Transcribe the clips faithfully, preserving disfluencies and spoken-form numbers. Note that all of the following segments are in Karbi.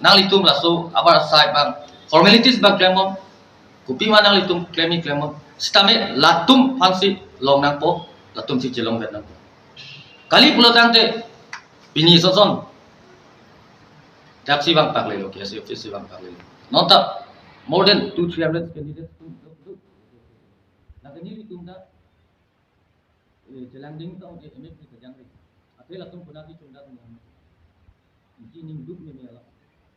Nanglitum laso abar asai abang formalities abang klembom. Kopima nanglitum klemji klembom. Sitame latum aphansi long nangpo, latumsi chelongdet nangpo. Kali pulotangte pini soson. Thapsi abang paklelo, K S A office abang paklelo. Non ta more than two, three hundred candidates atum do, do. Lake nelitum ta, eh, chelangding ta, eh, M F P kejang ri. Athe latum puna kechongdat nang. Ningduk meme lo.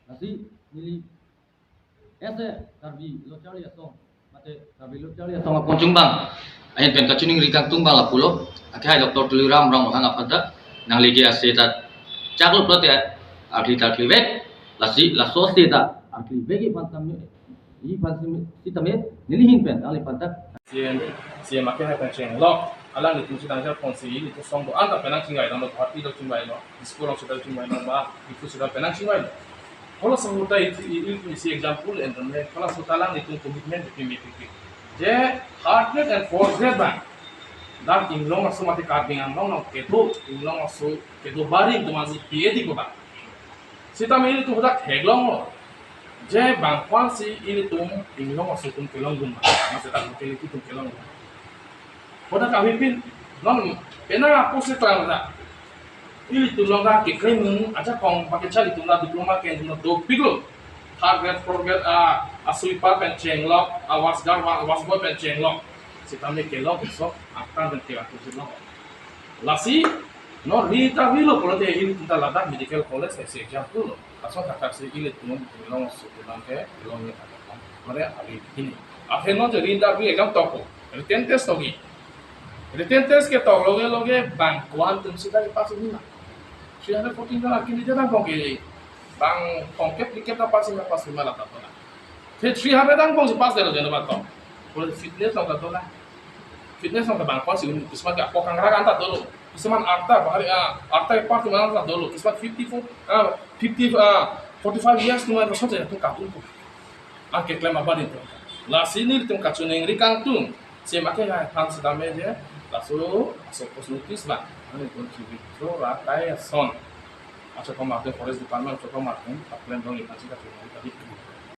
Lasi neli as a Karbi Lo Charli Asong, mate Karbi Lo Charli Asong apon chungbang ahin pen kachiningri kangtung abang lapulo. Akhai Doctor Tuliram Ronghang aphan ta nangli ke ase ta chaklo pulote arkli ta arkli vek. Lasi laso ase ta arkli vekji aphan tame, ji aphan sitame neli ahin pen nangliphan ta C M, C M akhai pen chenglok. Alanglitum si tangsa ponsi, nelitum song do-an ta penang chingvailo, Guwahati ta chingvailo, Dispur along seta chingvailo, ba Diphu seta penang chingvailo. Halaso ahut ta isi, i, i, isi example en dun le, halaso ahut ta alanglitum commitment bipi bipi. Je third grade and fourth grade abang, dak Inglong aso mate Karbi Anglong along kedo, Inglong aso kedo bari atum aji P A D ko ba. Sitame ilitum hadak theklonglo. Je bang ko-ansi ilitum Inglong aso atum kelongdun ma. Mate dak locality atum kelongdun. Hadak kami pin non penang apotsi klemlo. Ilitum along dak keklem ajakong pakai chali atum dak diploma ke atum dopiklo. Third grade, fourth grade, ah, ah, sweeper pen chenglok, ah, wash girl, wa-, wash boy pen chenglok. Sitame kelong keso, akan pen kelak atum si long. Lasi, non re-interview lo pulote ilitum ta ladak medical college isi example lo. Lason thakthaksi ilitum Inglong aso atum abang kelongji ajakong. Mane ali ini. Athe non je re-interview ekdom tokpo. Written test tokji. Written test ketok loge loge bang ko-an atum sita pass uni ma. Three hundred fourteen dak candidate angbong ke bang kongkep likep ta pass uni ma, pass uni ma lata tona. Athe three hundred angbong si pass detlo jeno bato. Pura fitness along ta dolo. Fitness along ta bang ko-ansi un, kismat ke apok kangrak an ta dolo. Kismat arta bahari, ah, arta ke part atum an ta dolo. Kismat fifty-four, ah, fifty, ah, forty-five years atum an lason atum kadun ko. An keklem abang atum. Lasi nelitum kachiningri kangtung. C M akhai aphan sitame je, laso, laso post notice abang. Ane kon chibi, so ra kai ason. Achakom atum forest department, achakom atum, aklem dong iphan si kachiningri tadi.